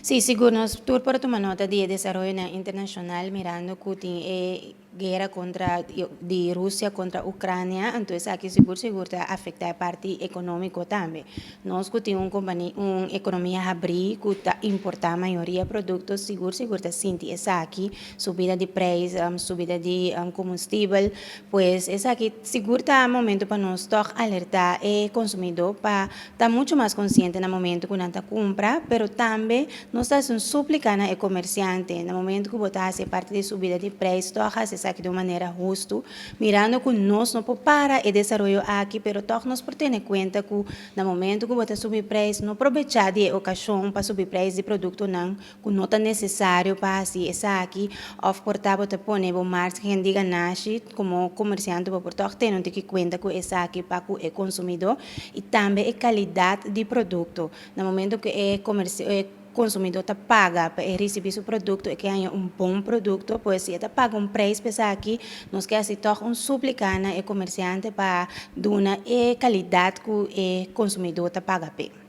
Si, sigur nos tur por tuma nota di desaroyonan internashonal, mirando ku tin e guera kontra di Rusia kontra Ukrania, anto esaki sigur sigur ta afektá e parti ekonómiko tambe. Nos ku tin un kompania, un ekonomia habrí ku ta importá mayoria produkto, sigur sigur ta sinti esaki, subida di preis, subida di kombustibel. Pues esaki sigur ta momento pa nos tòg alertá e konsumidó pa ta muchu mas konsiente na momento ku nan ta kumpra, pero tambe nos ta hasi un súplika na e komersiante, na momento ku bo ta hasi e parti di subida di preis, tòg hasi esaki di un manera hustu, mirando ku nos no por para e desaroyo aki, pero tòg nos por tene kuenta ku na momento ku bo ta subi preis, no probechá di e okashon pa subi preis di produktonan ku no ta nesesario pa hasi esaki, òf por ta bo ta pone bo márgen di ganashi komo komersiante, bo por tòg tene un tiki kuenta ku esaki pa ku e konsumidó i tambe e kalidat di produkto. Na momento ku e e konsumidó ta paga pa e risibí su produkto, e ke haña un bon produkto, pues si e ta paga un preis pa esaki, nos ke hasi tòg un súplika na e komersiante pa duna e kalidat ku e konsumidó ta paga p'e.